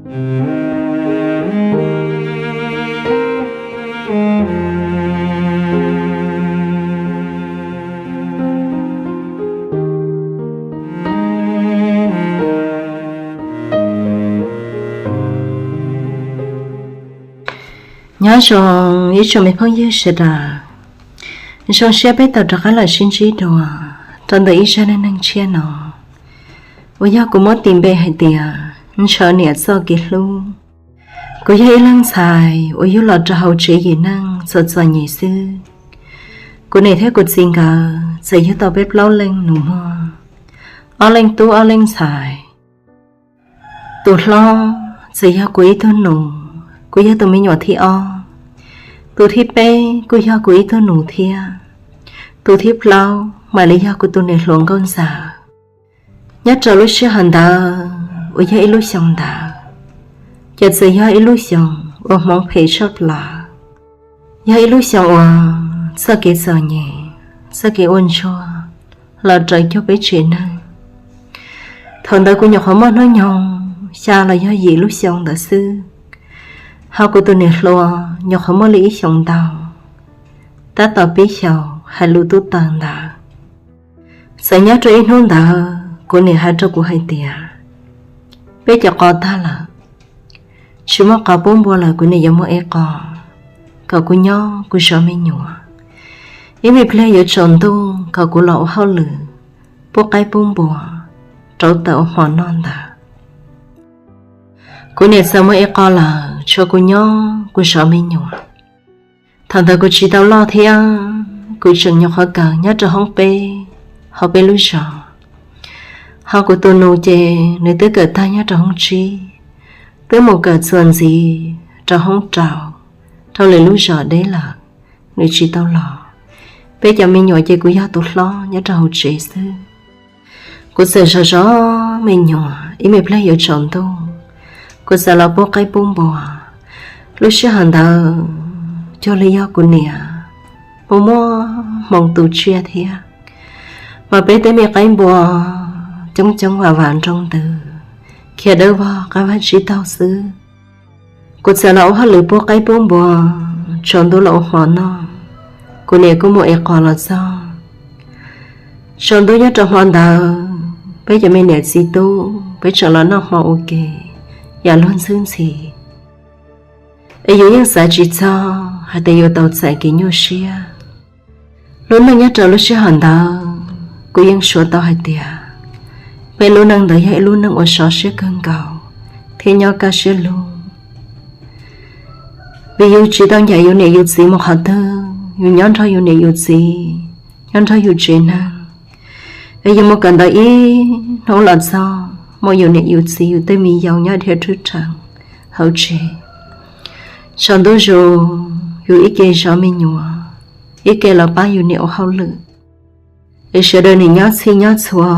Nyob zoo ib tsoom me phooj ywg sawv daws, zoo siab peb tau rov qab los sib ntsib dua rau ntawm ib zaj neej neeg tshiab no uas yog kuv muab tis npe hais tias Ntshaw niam txoj kev hlub. Kuv yog ib leeg ntxhais uas yug los rau hauv tsev yim neeg txom txom nyem xwb. Kuv niam thiab kuv txiv nkawd txawm yug tau peb plaub leeg nus muag, ob leeg tub ob leeg ntxhais. Tus hlob txawm yog kuv ib tug nus, kuv yog tus me nyuam thib ob. Tus thib peb kuj yog kuv ib tug nus thiab. Tus thib plaub mam li yog kuv tus niam hluas nkauj ntxawm. Nyob rau lub sij hawm ntawd uas yog ib lub xyoo ntawd, ces txawm yog ib lub xyoo uas hmoov phem tshaj plaws, yog ib lub xyoo uas txoj kev txom nyem, txoj kev ua ntsuag los raws cuag peb tsev neeg. Thaum ntawd kuv nyuam qhuav muaj hnub nyoog xya los yog yim lub xyoo ntawd xwb, ho kuv tus niam hluas nyuam qhuav muaj li ib xyoos ntau, tab tom pib xyaum hais lus tub taws ntawd. Txawm nyob rau ib hnub ntawd kuv niam hais rau kuv hais tias, peb cov qos tag lawm, tsis muaj qos pub npua lawm, kuv niam yuav muab ev qos kom kuv nyob kuv zov me nyuam. Ib me pliag yuav tsaus ntuj kom kuv los ua hauj lwm pub qaib pub npua rauv taws ua hmo noj ntawd. Kuv niam txawm muab ev qos lawm tshuav kuv nyob kuv zov me nyuam. Thaum ntawd kuv tsis tau loj thiab kuv tseem nyuam qhuav kawm nyob rau hoob peb hauv peb lub zos, ho kuv tus nus ces nws twb kawm tag nyob rau hoob tsib, twb mus kawm txuas ntxiv rau hoob rau, rau lwm lub zos deb lawm, nws tsis tau los. Peb cov me nyuam ces kuv yog tus hlob nyob rau hauv tsev xwb. Kuv txawm zov zov me nyuam, ib me pliag yuav tsaus ntuj, kuv txawm los pub qaib pub npua. Lub sij hawm ntawd cuag li yog kuv niam muaj muaj hmoo tu tsiaj thiab, mas peb tej me qaib npua coob coob vam vam nroo ntws, khiav dawb vog qab vag tsib taug xwb. Kuv txawm los ua hauj lwm pub qaib pub npua, tsaus ntuj los ua hmo noj. Kuv niam kuj mus ev qos los txog. Tsaus ntuj nyob rau hmo ntawd, peb cov me niam txiv tub peb tseem los noj hmo ua ke yam luag ntxhwb ntxhi, es yus yeej xav tsis txog hais tias yuav tau txais kev nyuaj siab. Lub neej nyob rau lub sij hawm ntawd kuv yeej suav tau hais tias peb lub neej ntawd yog ib lub neej uas sov siab kawg nkaus thiab nyob kaj siab lug, vim yus tsis tau ncaim yus niam yus txiv mus qhov twg, yus nyob nrog yus niam yus txiv, nyob nrog yus tsev neeg, es yus mus kawm ntawv ib hnub los txog muaj yus niam yus txiv yus tej me yau nyob dhia rwb rheev hauv tsev. Tsaus ntuj zus yus ib ke zov me nyuam, ib ke los pab yus niam ua hauj lwm, es sawv daws nim nyob txhij nyob txhua,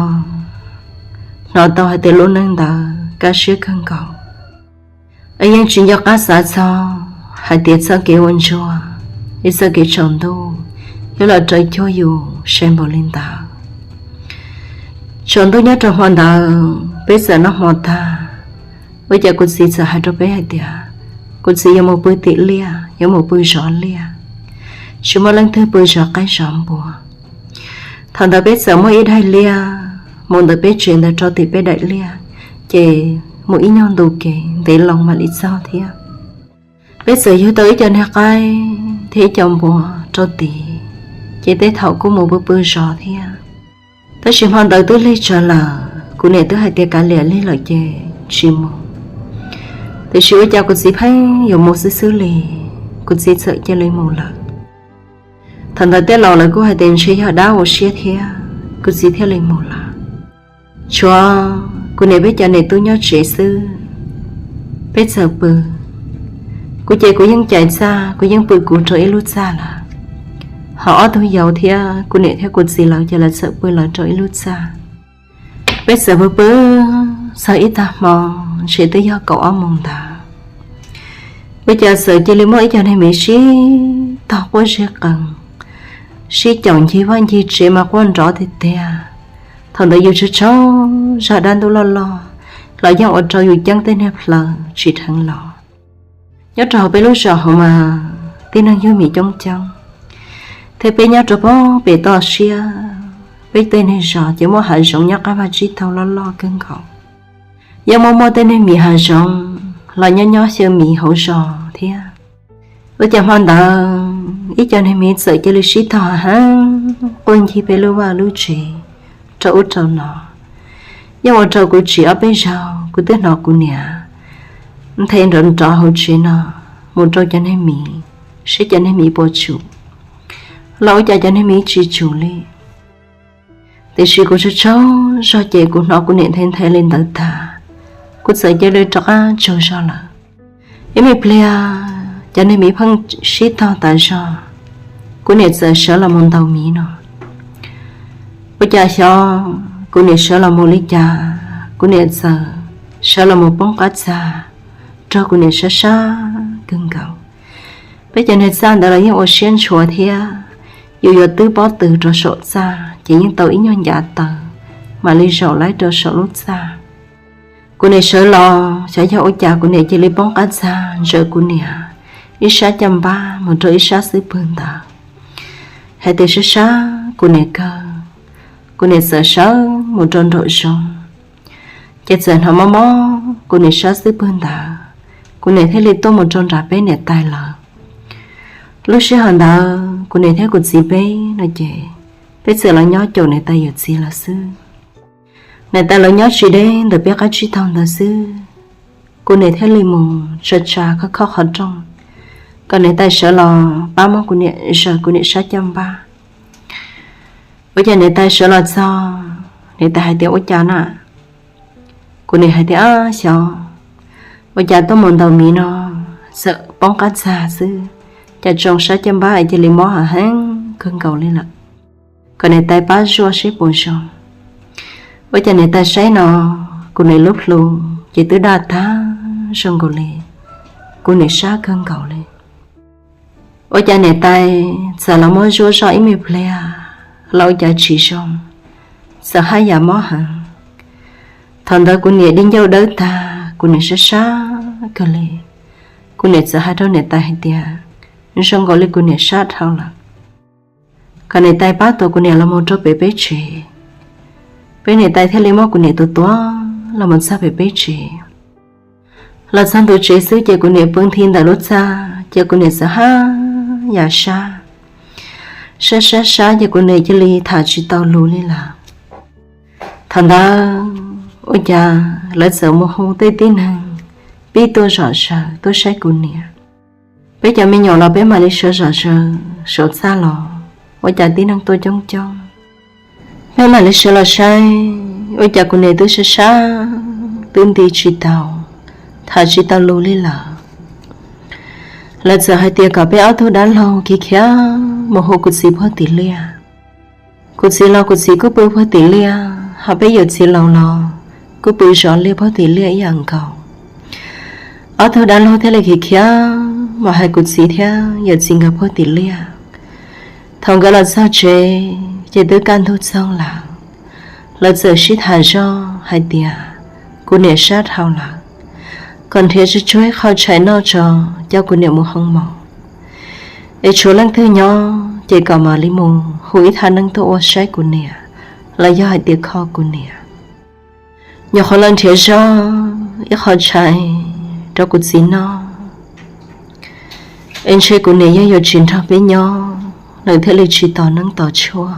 hnov tau hais tias lub neej ntawd kaj siab kawg nkaus, es yeej tsis nco qab xav txog hais tias txoj kev ua ntsuag, ib txoj kev tsaus ntuj yuav los raws cuag yus sai npaum li ntawd. Tsaus ntuj nyob rau hmo ntawd peb txawm noj hmo tag, ua cas kuv txiv txawm hais rau peb hais tias kuv txiv yuav mus pw tim liaj, yuav mus pw zov liaj, tsis muaj leej twg pw zov qaib zov npua. Thaum ntawd peb txawm muaj ib daim liaj mus ntawm peb tsev ntawd rau tim peb daim liaj, ces mus ib nyuag ntu kev ntev loo mam li txog thiab. Peb txawm yug tau ib co niag qaib thiab ib co npua rau tid, ces tej thaum kuj mus pw pw zov thiab. Tab sis hmo ntawd twb lig tsawv lawm, kuv niam twb hais tias kav liam lig lawm ces tsis mus. Tiam sis ua cas kuv txiv pheej yuav mus xwb xwb li, kuv txiv txawm cia li mus lawm. Thaum ntawd tej laus lawv kuj hais tias ntshe yog dab ua siab thiab, kuv txiv thiaj li mus lawm. Tshuav kuv niam peb cov niam tub nyob tsev xwb, peb txawm pw. Kuv ces kuv yeej cais txaj, kuv yeej pw kuv rau ib lub txaj lawm. Ho ob tug yau thiab kuv niam thiab kuv txiv lawv ces lawv txawm pw lawv rau ib lub txaj. Peb txawm pw pw txog ib tag hmo, ntshe twb yog kaum ob moos ntawd, ua cas txawm cia li muaj ib co niag miv sib tog quaj zig qees, sib caum ncig vaj ncig tsev mas quaj nrov tiag tiag. Thaum ntawd yus tsaug tsaug zog, dab ntub loj loj, los yeej ua rau yus ceeb tej niag plawv tsis dheev los. Nyob rau hauv peb lub zos hauv mas tib neeg yug mis coob coob, thiab peb nyob rau pem toj siab, peb tej niag zos ces muaj hav zoov nyob qab vaj tsib taug loj loj kawg nkaus. Yeej muaj muaj tej niag mis hav zoov los nyob nyob xyaw mis hauv zos thiab. Ua cas hmo ntawd ib co niag mis txawm cia li sib tog heev quaj ncig peb lub vaj lub tsev rau ub rau no. Yeej ua rau kuv tsim ob peb zaug kuv twb hnov kuv niam nthe nrov nrov hauv tsev no mus rau cov niag mis, saib cov niag mis puas tsum, los ua cas cov niag mis tsis tsum li. Tiam sis kuv tsaug tsaug zog ces kuv hnov kuv niam nthe nthe li ntawd tag, kuv txawm cia li rov qab tsaug zog lawm. Ib me pliag cov niag mis pheej sib tog tas zog, kuv niam txawm sawv los mus ntaus mis no. Ua cas xyov kuv niam sawv los mus li cas, kuv niam txawm sawv los mus poob qab txag, raug kuv niam sab sab kawg nkaus. Peb cov niag txaj ntawd los yeej ua siab ntshua thiab, yus yuav twb pob tw rau saum txaj ces yeej tau ib nyuag ncav taws mam li zaum laib rau saum lub txaj. Kuv niam sawv los xyov yog ua cas kuv niam cia li poob qab txag ntsaws kuv niam ib sab caj npab mus rau ib sab xub pwg ntawd, hais tias sab sab kuv niam kawg. Kuv niam txawm sawv mus rau nraum zoov, ces txawm hnov mob mob kuv niam sab xub pwg ntawd, kuv niam thiaj li tuaj mus rau nram peb niam tais lawv. Lub sij hawm ntawd kuv niam thiab kuv txiv peb no ces peb txawm los nyob caum niam tais yawm txiv lawv xwb. Niam tais lawv nyob tsis deb ntawm peb qab tsib taug ntawd xwb, kuv niam thiaj li mus tsa tsa khob khob qhov rooj kom niam tais sawv los pab muab kuv niam zaws kuv niam sab caj npab. Ua cas niam tais sawv los txog, niam tais hais tias ua cas na? Kuv niam hais tias ab xyov, ua cas tuaj mus ntaus mis no txawm poob qab txag xwb, cas tsoo sab caj npab es cia li mob heev kawg nkaus li lawm, kom niam tais pab zuaj seb puas zoo. Ua cas niam tais saib no, kuv niam lub plhu ces twb daj tag zoo nkaus li kuv niam sab kawg nkaus li. Ua cas niam tais txawm los muab zuaj zoj ib me pliag los ua cas tsis zoo, txawm haj yam mob heev. Thaum ntawd kuv niam di ncauj dawb tag, kuv niam sab sab kawg li. Kuv niam txawm hais rau niam tais hais tias zoo nkaus li kuv niam sab dhau lawm, kom niam tais pab tuam kuv niam los mus rau pem peb tsev. Peb niam tais thiaj li muab kuv niam tua tua los mus txog pem peb tsev. Los txog ntua tsev xwb ces kuv niam pw nthi ntawm lub txaj ces kuv niam txawm haj yam sab, sab sab sab ces kuv niam cia li tham tsis tau lus li lawm. Thaum ntawd ua cas lawv txawm mus hu tej tib neeg pib tuaj zom zaws tuaj saib kuv niam. Peb cov me nyuam los peb mam li sawv zom zaws saum txaj los, ua cas tib neeg tuaj coob coob. Peb mam li sawv los saib, ua cas kuv niam twb sab sab, twb nti tsis tau, tham tsis tau lus li lawm. Lawv txawm hais tias kom peb ob tug dab laug khiav khiav mus hu kuv txiv puag tim liaj. Kuv txiv los kuv txiv kuj pw puag tim liaj, ho peb yawm txiv laus los kuj pw zov liaj puag tim liaj ib yam nkaus. Ob tug dab laug thiaj li khiav khiav mus hais kuv txiv thiab yawm txiv nkawd puag tim liaj. Thaum nkawd los txog tsev ces twb kaj ntug txoog lawm. Lawv txawm sib tham zog hais tias kuv niam sab dhau lawm, kom nrhiav tsuag tsuag ib qho tshais noj tso coj kuv niam mus hoo maum, es tshuav leej twg nyob ces kom mam li mus hu ib thaj neeb tuaj ua saib kuv niam los yog hais tias kho kuv niam. Nyuam qhuav los nrhiav zog ib qho tshais rau kuv txiv noj, es ntshe kuv niam yeej yuav tsis nrog peb nyob, nws thiaj li tsis tos neeb tos tshuaj.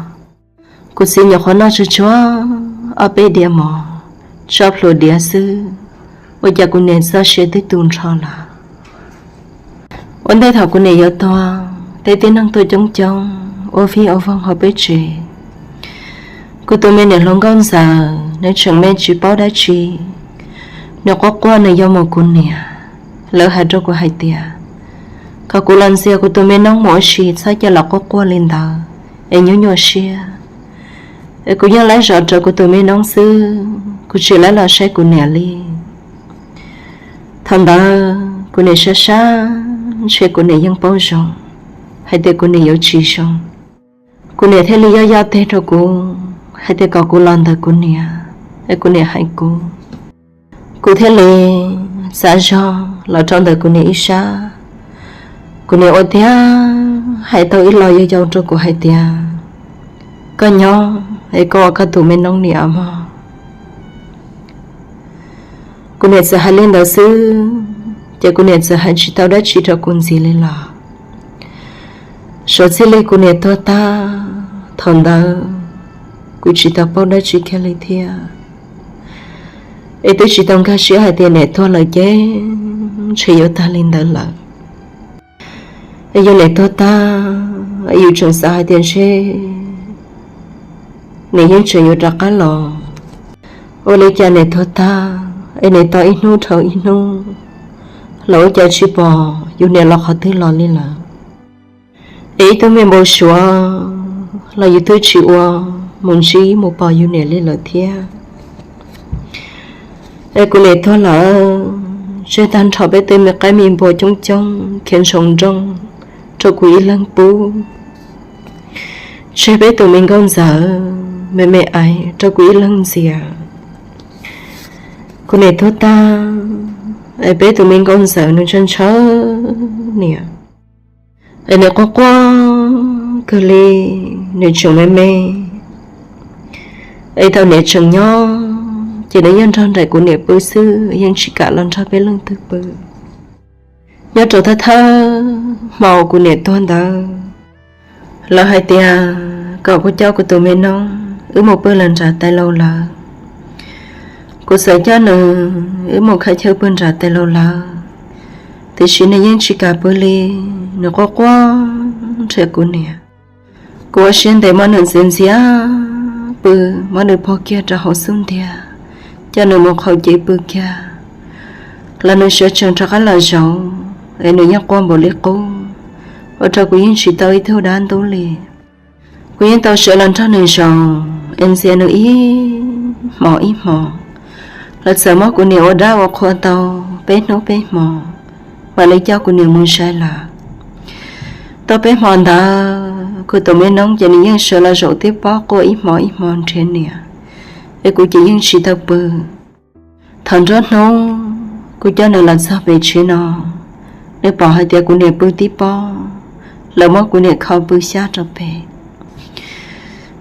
Kuv txiv nyuam qhuav noj tsuag tsuag ob peb diav mov, tso plhuav diav xwb, ua cas kuv niam txoj sia twb tu nrho lawm. Ua ntej thaum kuv niam yuav tuag, tej tib neeg tuaj coob coob ua vij ua voog hauv peb tsev. Kuv tus me niam hluas nkauj ntxawm nws tseem me tsis paub dab tsi, nws quaj quaj nws yuav mus kuv niam. Lawv hais rau kuv hais tias kom kuv los ntxias kuv tus me noob mus ua si, txhob cia los quaj quaj li ntawd es nyuaj nyuaj siab. Es kuv yeej laib zov rawv kuv tus me noob xwb, kuv tsis laib los saib kuv niam li. Thaum ntawd kuv niam sab sab, ntshe kuv niam yeej paub zoo hais tias kuv niam yuav tsis zoo. Kuv niam thiaj li yoj yoj teg rau kuv hais tias kom kuv los ntawm kuv niam, es kuv niam hais kuv, Kuv thiaj li xav zog los rau ntawm kuv niam ib sab. Kuv niam ua tiag hais tau ib lo yau yau rau kuv hais tias, koj nyob es koj ua koj tus me noob niam mog. Kuv niam txawm hais li ntawd xwb, ces kuv niam txawm hais tsis tau dab tsi rau kuv ntxiv li los. Suav txij li kuv niam tuag tag, thaum ntawd kuv tsis tau paub dab tsi kiag li thiab. Es twb tsis tau nkag siab hais tias niam tuag lawm ces ntshe yuav tag li ntawd lawm. Es yog niam tuag tag, yus tseem xav hais tias ntshe niam yeej tseem yuav rov qab los. Ua li cas niam tuag tag es niam tos ib hnub dhau ib hnub los ua cas tsis pom yus niam los qhov twg los li lawm. Es ib tug me npau suav los yus twb tsis ua mus ntsib mus pom yus niam li lawm thiab. Es kuv niam tuag lawm, tseg tag nrho peb tej me qaib me npua coob coob khiav ntsoov nrooj rau kuv ib leeg pub. Tseg peb tus me nkauj ntxawm me me aiv rau kuv ib leeg ntxias. Kuv niam tuag tag, es peb tus me nkauj ntxawm nws ntshaw ntshaw niam, es nws quaj quaj kawg li, nws tseem me me. Es thaum niam tseem nyob ces nws yeej nrog nraim kuv niam pw xwb, yeej tsis kam los nrog peb leej twg pw. Nyob rau thawj thawj hmo kuv niam tuag ntawd, lawv hais tias kom kuv coj kuv tus me noob wb mus pw lawm nram tais laus lawv. Kuv txawm coj nws wb mus khav chaw pw nram tais laus lawv, tiam sis nws yeej tsis kam pw li, nws quaj quaj nrhiav kuv niam. Kuv ua siab ntev muab nws ntxias ntxias pw, muab nws pog kiag rau hauv xub ntiag, coj nws mus qhau cev pw kiag. Los nws sawv tsees rov qab los zaum, es nws yeej quaj npaum li qub, ua rau kuv yeej tsis tau ib tug dab ntub li. Kuv yeej tau sawv los nrog nws zaum es ntxias nws ib hmos ib hmos. Los txawm muab kuv niam ua dab ua qhua tau peb hnub peb hmo, mam li coj kuv niam mus zais lawm. Tau peb hmo ntawd kuv tus me noob ces nws yeej sawv los zaum tib pob quaj ib hmos ib hmos nrhiav niam, es kuv ces yeej tsis tau pw. Thaum nruab hnub kuv coj nws los txog pem tsev no, nws pom hais tias kuv niam pw tib pob, lawv muab kuv niam kho pw xyab rau pem.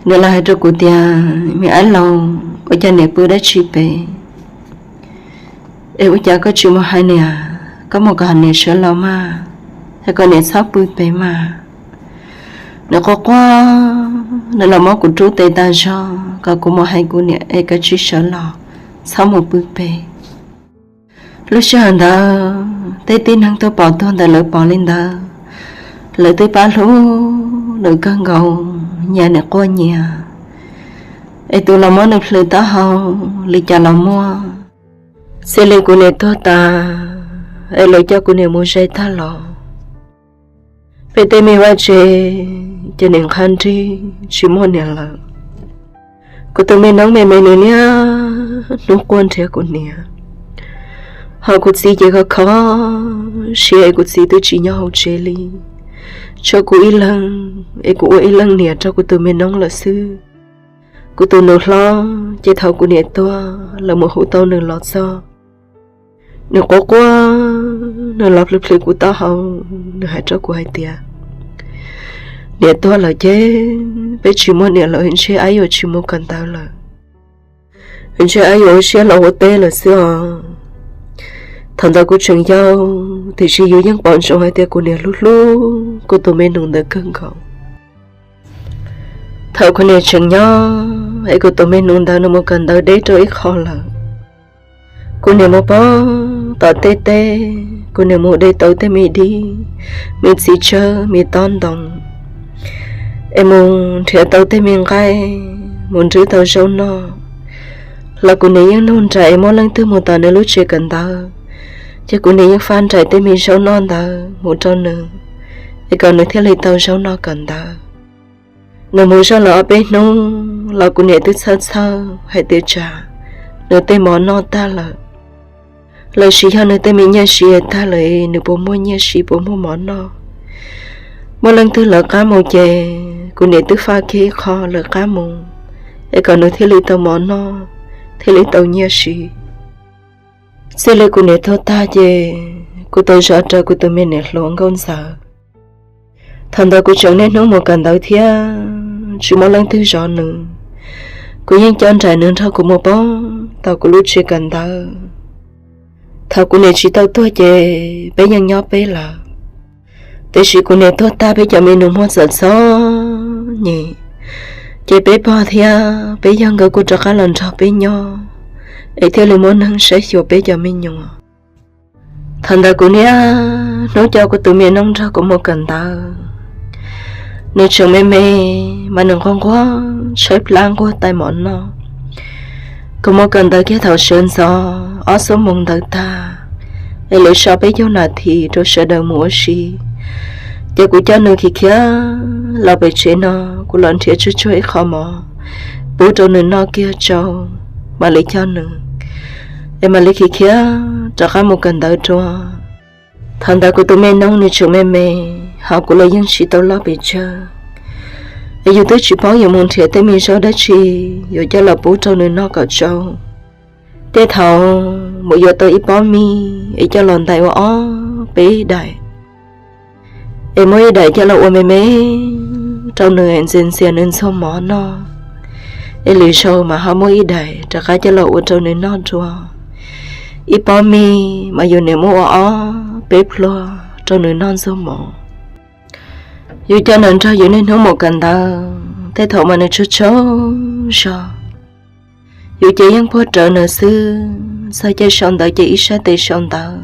Nws los hais rau kuv tias, me ab laus, ua cas niam pw dab tsi pem? Es ua cas koj tsis mus hais niam, koj mus kom niam sawv los mas, es kom niam txhob pw pem mas. Nws quaj quaj, nws los muab kuv rub tes tas zog kom kuv mus hais kuv niam es kom tsis sawv los, txhob mus pw pem. Lub sij hawm ntawd tej tib neeg tuaj pom tuag ntawd lawv pom li ntawd, lawv twb pab hlub nws kawg nkaus, nyias nws quaj nyias. Es tus los muab nws plhws taub hau li cas los muaj. Txij li kuv niam tuag tas, es lawv coj kuv niam mus zais tag los, peb tej me vaj tsev ces niam nqha nrig tsis muaj niam lawm. Kuv tus me noob me me nws niaj hnub quaj nrhiav kuv niam, ho kuv txiv ces kho kho siab es kuv txiv twb tsis nyob hauv tsev li, tshuav kuv ib leeg es kuv ua ib leeg niam rau kuv tus me noob lawm xwb. Kuv tus nus hlob ces thaum kuv niam tuag lawv mus hu tau nws los txog, nws quaj quaj, nws los plhws plhws kuv taub hau, nws hais rau kuv hais tias, niam tuag lawm ces peb tsis muaj niam lawm, ntshe ab yuav tsis mus kawm ntawv lawm, ntshe ab yuav ua siab los ua teb lawm xwb os. Thaum ntawd kuv tseem yau, tiam sis yus yeej pom ntsoov hais tias kuv niam hlub hlub kuv tus me nus ntawd kawg nkaus. Thaum kuv niam tseem nyob es kuv tus me nus ntawd nws mus kawm ntawv deb rau ib qho lawm. Kuv niam mus pab tom tej teb, kuv niam mus de tau tej me dib, me txiv tsawb, me tob ntoo, es mus nrhiav tau tej me nqaij mus nrhiav tau zaub noj. Los kuv niam yeej nug nraim es muab leej twg mus tom nws lub tsev kawm ntawv, ces kuv niam yeej faj nraim tej me zaub noj ntawd mus rau nws, es kom nws thiaj li tau zaub noj kawm ntawv. Nws mus zoj los ob peb hnub los kuv niam twb txhawj txhawj hais tias tsam nws tej mov noj tag lawm, los sis yog nws tej me nyiaj siv tag lawm, nws puas muaj nyiaj siv puas muaj mov noj. Muaj leej twg lawv qab mus ces kuv niam twb faj kiag ib qho lawv qab mus, es kom nws thiaj li tau mov noj, thiaj li tau nyiaj siv. Txij li kuv niam tuag tag ces kuv tau zov rawv kuv tus me niam hluas nkauj ntxawm. Thaum ntawd kuv tseem niaj hnub mus kawm ntawv thiab tsis muaj leej twg zov nws. Kuv yeej coj nraim nws nrog kuv mus poob tau kuv lub tsev kawm ntawv. Thaum kuv niam tsis tau tuag ces peb yeej nyob peb lawm, tiam sis kuv niam tuag tag peb cov me nus muag txom txom nyem, ces peb pog thiab peb yawg nkawd kuj rov qab los nrog peb nyob, es thiaj li muaj neeg saib xyuas peb cov me nyuam. Thaum ntawd kuv niaj hnub coj kuv tus me noob nrog kuv mus kawm ntawv. Nws tseem me me, mas nws nquag nquag tshaib plab nquag tais mov noj. Kuv mus kawm ntawv kiag thaum sawv ntxov ob xuab moos ntawd tag, es lawv so peb caug nas this rau sawv daws mus ua si, ces kuv coj nws khiav khiav los pem tsev no, kuv los nrhiav tsuag tsuag ib qho mov pub rau nws noj kiag tsau, mam li coj nws, es mam li khiav khiav rov qab mus kawm ntawv dua. Thaum ntawd kuv tus me noob nws tseem me me, hos kuv los yeej tsis tau loj pes tsawg, es yus twb tsis paub yuav mus nrhiav tej me zaub dab tsi yuav coj los pub rau nws noj kom tsau. Tej thaum mus yuav tau ib pob mij es coj los ntais ua ob peb daim, es muab ib daim coj los ua me me rau nws ntxias ntxias nws ntxuag mov noj, es lwm zaus mas ho muab ib daim rov qab coj los ua rau nws noj dua. Ib pob mij mas yus niam muab ua ob peb pluag rau nws noj ntxuag mov. Yus coj nws nrog yus niaj hnub mus kawm ntawv, tej thaum mas nws tsaug tsaug zog, yus ces yeej puag rawv nws xwb. Txog caij sau ntawv ces ib sab tes sau ntawv,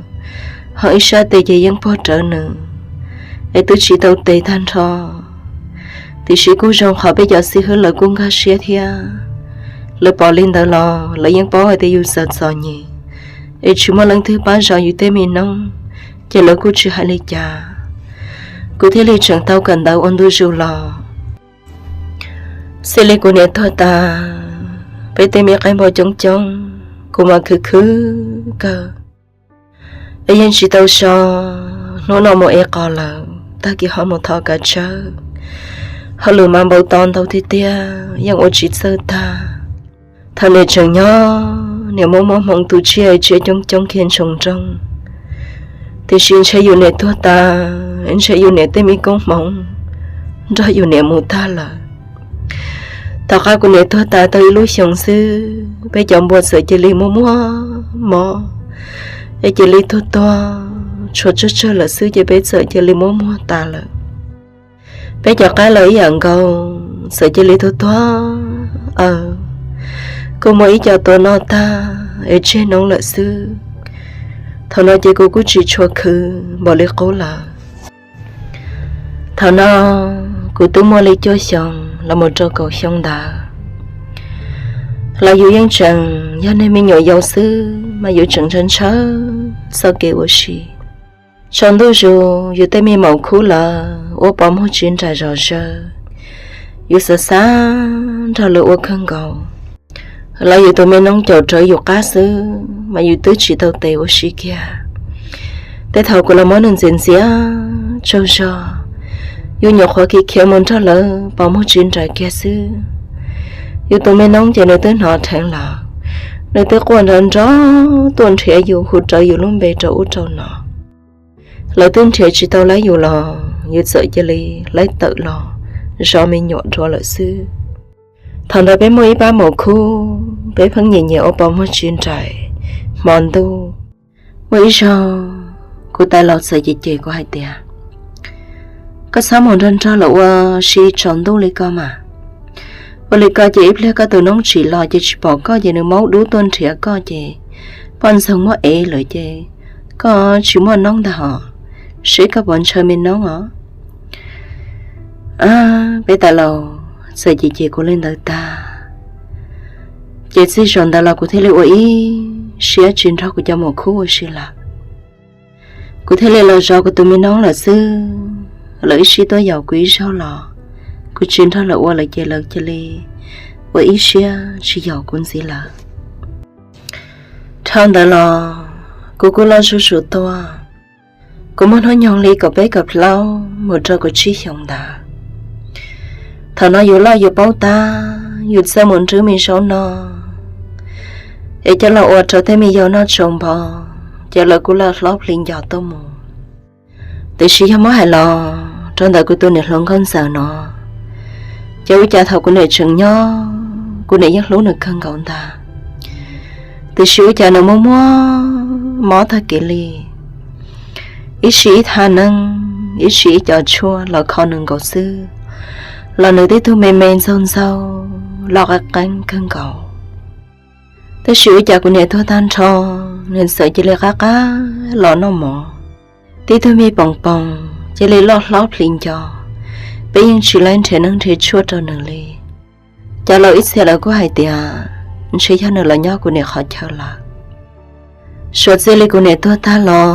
ho ib sab tes ces yeej puag rawv nws, es twb tsis tau tes tag nrho. Tiam sis kuj zoo qhov peb cov xib hwb lawv kuj nkag siab thiab, lawv pom li ntawd los lawv yeej paub hais tias yus txom txom nyem, es tsis muaj leej twg pab zov yus tej me noob, ces lawv kuj tsis hais li cas. Kuv thiaj li tseem tau kawm ntawv ua ntu zus los. Xij li kuv niam tuag tas, peb tej me qaib npua coob coob, kuv mas khwv khwv kawg, es yeej tsis tau so. Hnub no mus ev qos lawm, tag kis ho mus thov kav tsawb, hauj lwm mas npau taws ntau tiag tiag, yeej ua tsis txawj tag. Thaum niam tseem nyob, niam muaj muaj hmoo tu tsiaj tsiaj coob coob kiag ntsoov nrooj, tiam sis ntshe yus niam tuag tas, ntshe yus niam tej me koob hmoov nrog yus niam mus tag lawm. Tom qab kuv niam tuag tas tau ib lub xyoos xwb, peb cov npua txawm cia li muaj muaj mob, es cia li tuag tuag tshuav tsawg tsawg lawm xwb ces peb txawm cia li muaj muag tas lawm. Peb cov qaib los ib yam nkaus, txawm cia li tuag tuag, aw, kuj muaj ib co tua noj tag es tseg noob lawm xwb. Thaum no ces kuv kuj tsis tshua khwv npaum li qub lawm. Thaum no kuv twb muaj li cuaj xyoo los mus rau kaum xyoo ntawd, los yus yeej tseem yog neeg me nyuam yaus xwb mas yus tseem ntshaw ntshaw txoj kev ua si. Tsaus ntuj zus yus tej me maum khub lawv ua pos muag tsis nraim zom zaws, yus xav xav nrog lawv ua kawg nkaus, los yus tus me noob caum rawv yus qab xwb mas yus twb tsis tau tes ua si kiag. Tej thaum kuv los muab nws ntxias ntxias tsaug zog, yus nyuam qhuav khiav khiav mus nrog lawv pos muag tsis nraim kiag xwb. Yus tus me noob ces nws twb hnov dheev lawm, nws twb quaj nrov nrov tuaj nrhiav yus, hu rawv yus lub npe rau ub rau no. Lawv twb nrhiav tsis tau lawv yus los yus txawm cia li laib tawm los zov me nyuam dua lawm xwb. Thaum ntawd peb muaj ib pab maum khub, peb pheej nyiam nyiam ua pos muag tsis nraim hmo ntuj. Muaj ib zaug kuv tais laus txawm cem cem kuv hais tias, koj txhob mus nrog nrog lawv ua si tsaus ntuj li ko mas. Ua li ko ces ib pliag koj tus noob tsim los ces tsis pom koj ces nws maub dub tuaj nrhiav koj ces poj ntxoog muab ev lawm ces koj tsis muaj noob ntag hos, seb koj puas ntshaw me noob os. Peb tais laus txawm cem cem kuv li ntawd tag, ces txij zaum ntawd los kuv thiaj li ua ib siab tsis nrog kuv cov maum khub ua si lawm. Kuv thiaj li los zov kuv tus me noob lawm xwb. Lawv ib sij tuaj yaum kuv ib zaug los kuv tsis nrog lawv ua lawm ces lawv cia li ua ib siab tsis yaum kuv ntxiv lawm. Dhau ntawd los kuv kuj loj zuj zus tuaj. Kuv muaj hnub nyoog li kaum peb kaum plaub mus rau kaum tsib xyoos ntawd. Thaum no yus loj yus paub tab, yus txawj mus nrhiav me zaub noj, Es coj los ua rau tej me yau noj tsau npo, ces lawv kuj lawv hlob plhis nco tuaj mus. Tiam sis yog muab hais los rau ntawm kuv tus niam hluas nkauj ntxawm no, ces ua cas thaum kuv niam tseem nyob kuv niam yeej hlub nws kawg nkaus ntag. Tiam sis ua cas nws muaj muaj mob tag kev li, ib sim ib thaj neeb, ib sim ib co tshuaj los kho nws nkaus xwb, los nws tib tug me me ntxaug ntxaug los qeeb qeeb kawg nkaus. Tab sis ua cas kuv niam tuag tag nrho, nws txawm cia li qab qab los noj mov, tib tug me poom poom cia li loj hlob plhis nco. Peb yeej tsis laib nrhiav neeb nrhiav tshuaj rau nws li. Cov laus ib txhia lawv kuj hais tias ntshe yog nws los nyob kuv niam qhov chaw lawm. Suav txij li kuv niam tuag tag los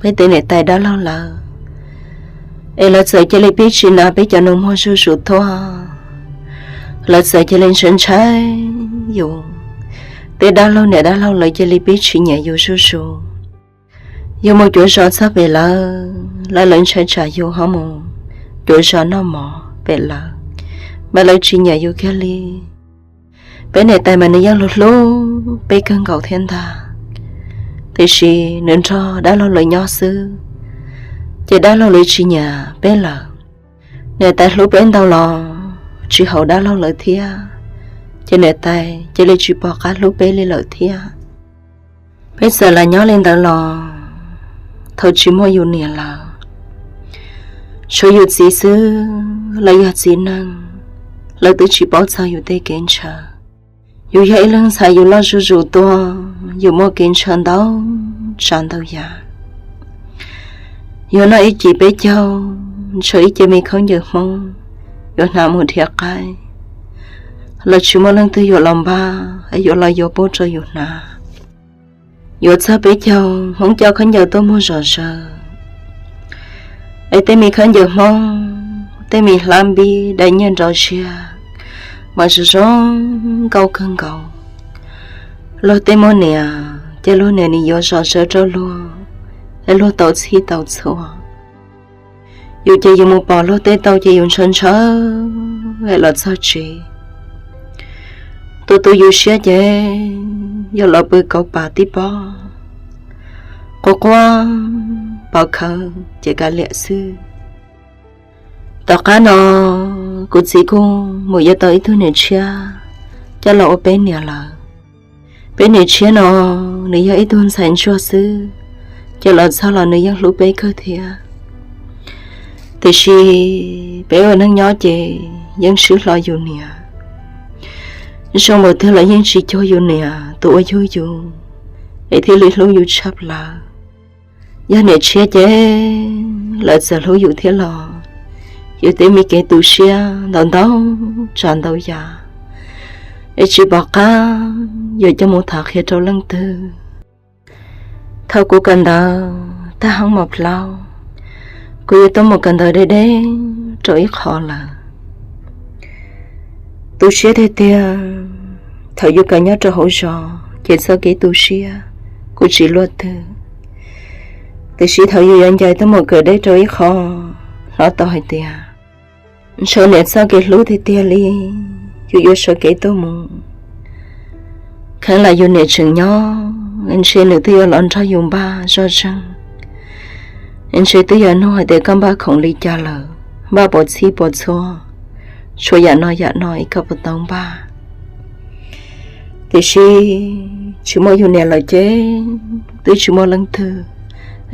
peb tej niam tais dab laug lawv, es lawv txawm cia li pib tsis nas peb cov nus muag zuj zus tuaj. Lawv txawm cia li ntshai ntshai yus, tej dab laug niam dab laug lawv cia li pib tsis nyiam yus zuj zus. Yus mus cuav zos txog pem lawv, lawv lawv ntshai tsam yus ho mus cuav zos noj mov pem lawv, mas lawv tsis nyiam yus kiag li. Peb niam tais mas nws yeej hlub hlub peb kawg nkaus thiab ntag, tiam sis nws nrog dab laug lawv nyob xwb, ces dab laug lawv tsis nyiam peb lawm. Niam tais hlub peb ntau los tsis haum dab laug lawv thiab, ces niam tais cia li tsis pom qab hlub peb li lawm thiab. Peb txawm lam nyob li ntawd los thaum tsis muaj yus niam lawm, tshuav yus txiv xwb los yog txiv neej, lawv twb tsis paub txog yus tej kev ntshaw. Yus yog ib leeg ntxhais yus loj zuj zus tuaj, yus muaj kev ntshaw ntau tsav ntau yam. Yuav noj ib cim peb caug, ntshaw ib ce me khaub ncaws Hmoob, yuav hnav mus nrhiav qaib los tsis muaj leej twg yuav los npaj es yuav los yuav pub rau yus hnav. Yuav txog peb caug Hmoob coj khaub ncaws tuaj muag zom zaws, es tej me khaub ncaws Hmoob, tej me hlab npib dai nyiaj nrov ziag mas zoo zoo nkauj kawg nkaus. Luag tej muaj niam ces luag niam nim yuav zom zaws rau luag, es luag tau txhij tau txhua. Yus ces yus mus pom luag tej tau ces yus ntshaw ntshaw es los txog tsev. Tus tu yus siab ces yog los pw kauv pam tib pob, quaj quaj pov khawv ces kav liam xwb. Tom qab no kuv txiv kuj mus yuav tau ib tug niam tshiab coj los ua peb niam lawm. Peb niam tshiab no nws yog ib tug ntxhais ntsuag xwb, ces los txog los nws yeej hlub peb kawg thiab. Tiam sis peb ua neej nyob ces yeej swb hlo yus niam. Zoo npaum twg los yeej tsis cuag yus niam tus uas yug yus es thiaj li hlub yus tshaj plaws. Yog niam tshiab ces lawv txawm hlub yus thiab los yus tej me kev tu siab ntau ntau tsav ntau yam, es tsis pom qab yuav coj mus tham qhia rau leej twg. Thaum kuv kawm ntawv tag hoob mos plaub, kuv yuav tuaj mus kawm ntawv deb deb rau ib qho lawm. Tu siab tiag tiag, thaum yus kawm nyob rau hauv zos ces txoj kev tu siab kuj tsis luaj twg. Tiam sis thaum yus yuav ncaim tuaj mus kawm deb rau ib qho, hnov tau hais tias ntshe niam txoj kev hlub tiag tiag li, yus yuav sawv kev tuaj mus. Kheev lam yus niam tseem nyob, ntshe nws twb yuav los nrog yus npaj zoj zeeg, ntshe twb yuav nug hais tias koj npaj khoom li cas lawm, npaj puas txhij puas txhua, tshuav yam no yam no es koj puas tau npaj. Tiam sis tsis muaj yus niam lawm ces twb tsis muaj leej twg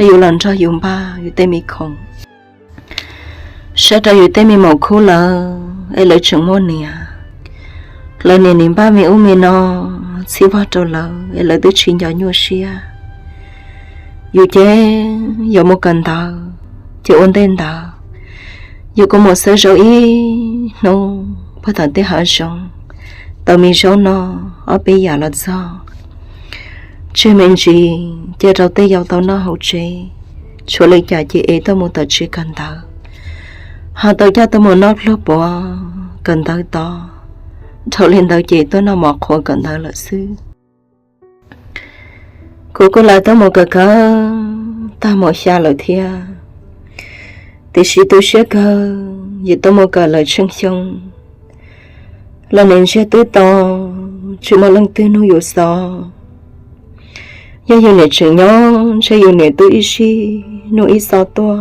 yus los nrog yus npaj yus tej me khoom. Saib rau yus tej me maum khub lawm es lawv tseem muaj niam, lawv niam nim npaj me ub me no txhij vog rau lawv es lawv twb tsis nco nyuaj siab. Yus ces yuav mus kawm ntawv, ces ua ntej ntawd yus kuj mus xawb zaub ib hnub puag tom tej hav zoov, tau me zaub no ob peb yam los txog, tseg me ntsis cia rau tej yau tau noj hauv tsev, tshuav li cas ces ev tuaj mus tom tsev kawm ntawv, ho tau coj tuaj mus noj pluag puav kawm ntawv tod, dhau li ntawd ces tuaj noj mov qhuav kawm ntawv lawm xwb. Kuv kuj lawv tuaj mus kawm kawm tag mus xya lawm thiab, tiam sis tu siab kawg yus tuaj mus kawm lawm tsheej xyoo los niam ntsiag twb tau tsis muaj leej twg nug yus xov. Yog yus niam tseem nyob ntshe yus niam twb ib sij nug ib xov tuaj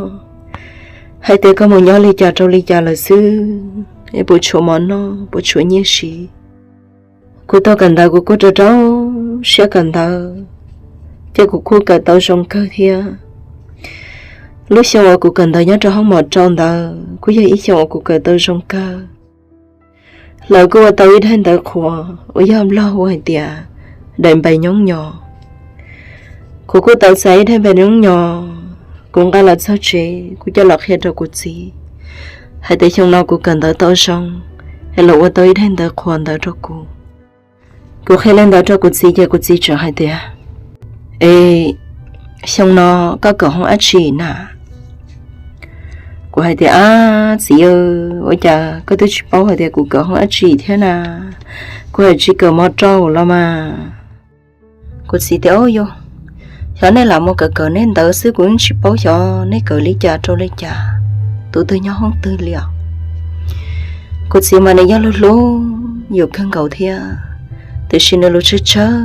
hais tias koj mus nyob li cas rau li cas lawm xwb, es puas tshuav mov noj, puas tshuav nyiaj siv. Kuv tuaj kawm ntawv kuv kuj rau rau siab kawm ntawv, ces kuv kuj kawm tau zoo kawg thiab. Lub xyoo uas kuv kawm ntawv nyob rau hoob mos rau ntawd kuj yog ib xyoo uas kuv kawm tau zoo kawg. Lawv kuj ua tau ib daim ntawv qhuas uas yog Nplog hu hais tias daim npais nyoob nyos. Kuv kuj tau txais ib daim npais nyoob nyos, kuv nqa los txog tsev kuv coj los qhia rau kuv txiv hais tias xyoo no kuv kawm ntawv tau zoo, es lawv ua tau ib daim ntawv qhuas ntawd rau kuv. Kuv qhia li ntawd rau kuv txiv ces kuv txiv tseem hais tias, Es xyoo no koj kawm hoob dab tsi na? Kuv hais tias, Ab txiv, ua cas koj twb tsis paub hais tias kuv kawm hoob dab tsi thiab na? Kuv hais tsis kawm mos rau los mas. Kuv txiv tias, Yog, xyov nej lam mus kawm kawm nej ntawv xwb, kuv yeej tsis paub xyov nej kawm li cas rau li cas, tus twg nyob hoob twg li os. Kuv txiv mas nws yog hlub hlub yus kawg nkaus thiab, tiam sis nws lus tsawg tsawg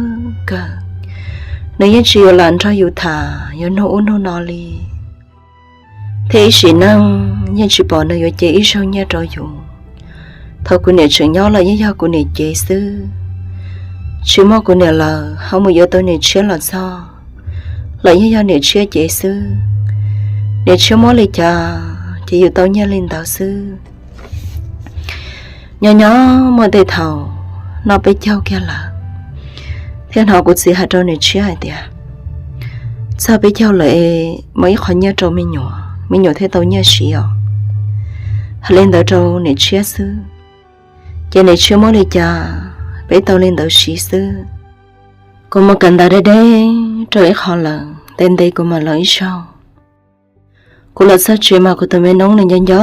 kawg, nws yeej tsis yuav lam nrog yus tham yuav nug ub nug no li. Thiab ib sim neej yeej tsis pom nws yuav cev ib zaug nyiaj rau yus. Thaum kuv niam tseem nyob los yeej yog kuv niam cev xwb. Tsis muaj kuv niam lawm ho mus yuav tau niam tshiab los txog los yeej yog niam tshiab cev xwb. Niam tshiab muab li cas ces yus tau nyiaj li ntawd xwb. Nyob nyob muaj tej thaum noj peb caug kiag lawm, thiaj hnov kuv txiv hais rau niam tshiab hais tias, Txog peb caug lawm es muab ib qho nyiaj rau me nyuam, me nyuam thiaj tau nyiaj siv os. Hais li ntawd rau niam tshiab xwb, ces niam tshiab muab li cas peb tau li ntawd siv xwb. Kuv mus kawm ntawv deb deb rau ib qho lawm, ntev ntev kuv mam los ib zaug. Kuv los txog tsev mas kuv tus me noob nws nco nco,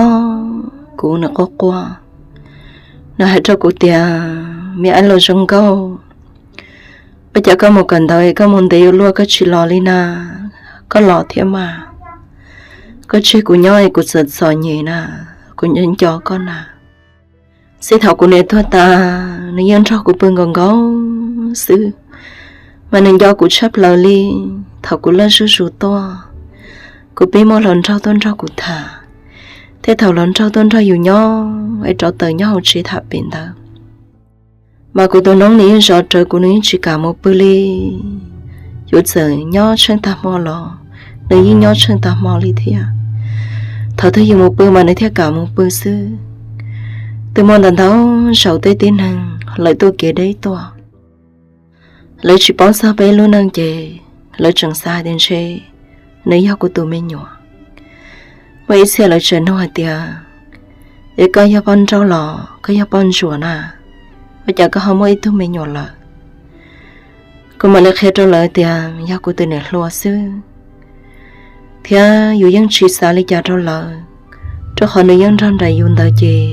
kuv nws quaj quaj. Nws hais rau kuv tias, Me ab los zoo nkauj, ua cas koj mus kawm ntawv es koj mus ntev yuav luaj koj tsis los li na? Koj los thiab mas. Koj tseg kuv nyob es kuv txom txom nyem na, kuv nco nco koj na. Txij thaum kuv niam tuag tas, nws yeej nrog kuv pw nkaus nkaus xwb, mas nws nco kuv tshaj plaws li. Thaum kuv loj zuj zus tuaj, kuv pib muaj hluas nraug tuaj nrog kuv tham, thiab thaum hluas nraug tuaj nrog yus nyob es rov tawm nyob hauv tsev tham pem ntawd, mas kuv tus noob nws yeej zov rawv kuv, nws yeej tsis kam mus pw li. Yus txawm nyob tsheej tag hmo los nws yeej nyob tsheej tag hmo li thiab. Thaum twg yus mus pw mas nws thiaj kam mus pw xwb. Twb muaj ntau ntau zaus tej tib neeg lawv tuaj kev deb tuaj, lawv tsis paub txog peb lub neej ces lawv tseem xav hais tias ntshe nws yog kuv tus me nyuam. Muaj ib txhia lawv tseem nug hais tias, Es koj yog poj nrauj los koj yog poj ntsuam na? Ua cas koj ho muaj ib tug me nyuam lawm? Kuv mam li qhia rau lawv tias yog kuv tus niam hluas xwb, thiab yus yeej tsis xav li cas rau lawv, rau qhov nws yeej nrog nraim yus ntawd ces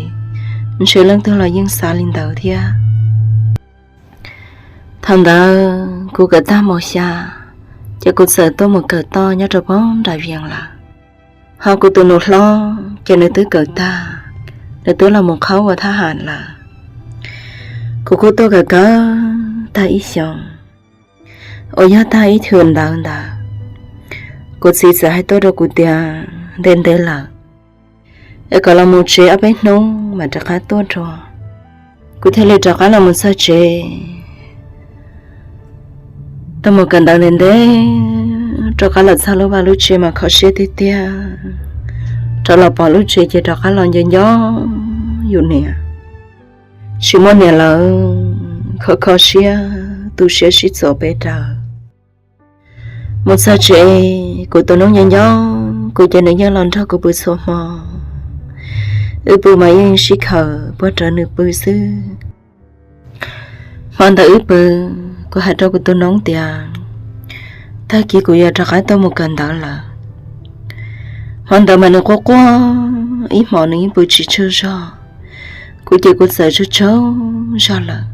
ntshe leej twg los yeej xav li ntawd thiab. Thaum ntawd kuv kawm tag mos xya, ces kuv txawm tuaj mus kawm toj nyob rau pem nram Vias lawm. Ho kuv tus nus hlob ces nws twb kawm tag, nws twb los mus qhaub ua thab ham lawm. Kuv kuj tuaj kawm kawm tag ib xyoos, uas yog tag ib thwm ntawd ntawd, kuv txiv txawm hais tuaj rau kuv tias ntev ntev lawm, es kom los mus tsev ob peb hnub mam rov qab tuaj dua. Kuv thiaj li rov qab los mus txog tsev. Tuaj mus kawm ntawv ntev ntev, rov qab los txog lub vaj lub tsev mas kho siab tiag tiag. Rov los pom lub tsev ces rov qab los nco nco yus niam. Tsis muaj niam lawm, kho kho siab, tu siab sib txuas pes daws. Mus txog tsev, kuv tus noob nco nco kuv ces nws yeej los nrog kuv pw txhua hmo. Wb pw mas yeej sib khawm puag rawv nws pw xwb. Hmo ntawd wb pw, kuv hais rau kuv tus noob tias, tag kis kuv yuav rov qab tuaj mus kawm ntawv lawm. Hmo ntawd mas nws quaj quaj, ib hmos nws yeej pw tsis tsaug zog. Kuv ces kuv txawm tsaug tsaug zog lawm.